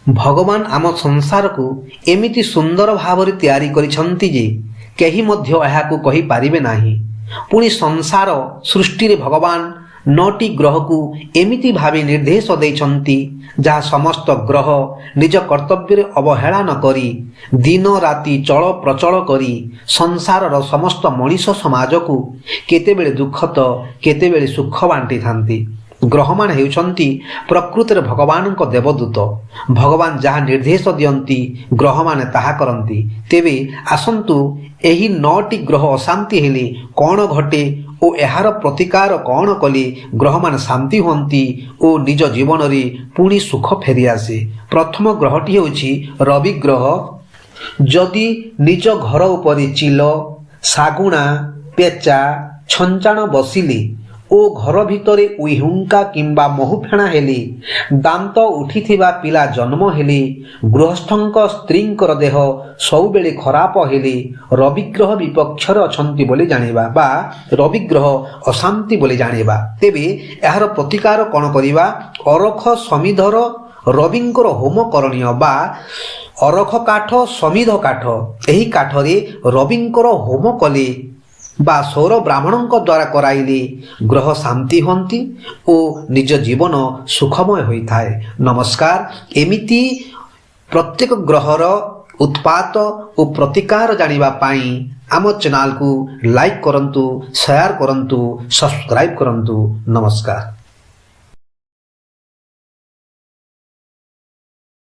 ଭଗବାନ ଆମ ସଂସାରକୁ ଏମିତି ସୁନ୍ଦର ଭାବରେ ତିଆରି କରିଛନ୍ତି ଯେ କେହି ମଧ୍ୟ ଏହାକୁ କହିପାରିବେ ନାହିଁ। ପୁଣି ସଂସାର ସୃଷ୍ଟିରେ ଭଗବାନ ନଅଟି ଗ୍ରହକୁ ଏମିତି ଭାବେ ନିର୍ଦ୍ଦେଶ ଦେଇଛନ୍ତି, ଯାହା ସମସ୍ତ ଗ୍ରହ ନିଜ କର୍ତ୍ତବ୍ୟରେ ଅବହେଳା ନ କରି ଦିନ ରାତି ଚଳ ପ୍ରଚଳ କରି ସଂସାରର ସମସ୍ତ ମଣିଷ ସମାଜକୁ କେତେବେଳେ ଦୁଃଖ ତ କେତେବେଳେ ସୁଖ ବାଣ୍ଟିଥାନ୍ତି। ଗ୍ରହମାନେ ହେଉଛନ୍ତି ପ୍ରକୃତରେ ଭଗବାନଙ୍କ ଦେବଦୂତ। ଭଗବାନ ଯାହା ନିର୍ଦ୍ଦେଶ ଦିଅନ୍ତି, ଗ୍ରହମାନେ ତାହା କରନ୍ତି। ତେବେ ଆସନ୍ତୁ, ଏହି ନଅଟି ଗ୍ରହ ଅଶାନ୍ତି ହେଲେ କ'ଣ ଘଟେ ଓ ଏହାର ପ୍ରତିକାର କ'ଣ କଲେ ଗ୍ରହମାନେ ଶାନ୍ତି ହୁଅନ୍ତି ଓ ନିଜ ଜୀବନରେ ପୁଣି ସୁଖ ଫେରିଆସେ। ପ୍ରଥମ ଗ୍ରହଟି ହେଉଛି ରବି ଗ୍ରହ। ଯଦି ନିଜ ଘର ଉପରେ ଚିଲ, ଶାଗୁଣା, ପେଚା, ଛଞ୍ଚାଣ ବସିଲେ ଓ ଘର ଭିତରେ ଉଇହୁଙ୍କା କିମ୍ବା ମହୁଫେଣା ହେଲେ, ଦାନ୍ତ ଉଠିଥିବା ପିଲା ଜନ୍ମ ହେଲେ, ଗୃହସ୍ଥଙ୍କ ସ୍ତ୍ରୀଙ୍କର ଦେହ ସବୁବେଳେ ଖରାପ ହେଲେ ରବିଗ୍ରହ ବିପକ୍ଷରେ ଅଛନ୍ତି ବୋଲି ଜାଣିବା ବା ରବିଗ୍ରହ ଅଶାନ୍ତି ବୋଲି ଜାଣିବା। ତେବେ ଏହାର ପ୍ରତିକାର କ'ଣ କରିବା? ଅରଖ ସମିଧର ରବିଙ୍କର ହୋମ କରଣୀୟ ବା ଅରଖ କାଠ, ସମିଧ କାଠ, ଏହି କାଠରେ ରବିଙ୍କର ହୋମ କଲେ ବା ସୌର ବ୍ରାହ୍ମଣଙ୍କ ଦ୍ୱାରା କରାଇଲେ ଗ୍ରହ ଶାନ୍ତି ହୁଅନ୍ତି ଓ ନିଜ ଜୀବନ ସୁଖମୟ ହୋଇଥାଏ। ନମସ୍କାର। ଏମିତି ପ୍ରତ୍ୟେକ ଗ୍ରହର ଉତ୍ପାତ ଓ ପ୍ରତିକାର ଜାଣିବା ପାଇଁ ଆମ ଚ୍ୟାନେଲକୁ ଲାଇକ୍ କରନ୍ତୁ, ସେୟାର କରନ୍ତୁ, ସବସ୍କ୍ରାଇବ୍ କରନ୍ତୁ। ନମସ୍କାର।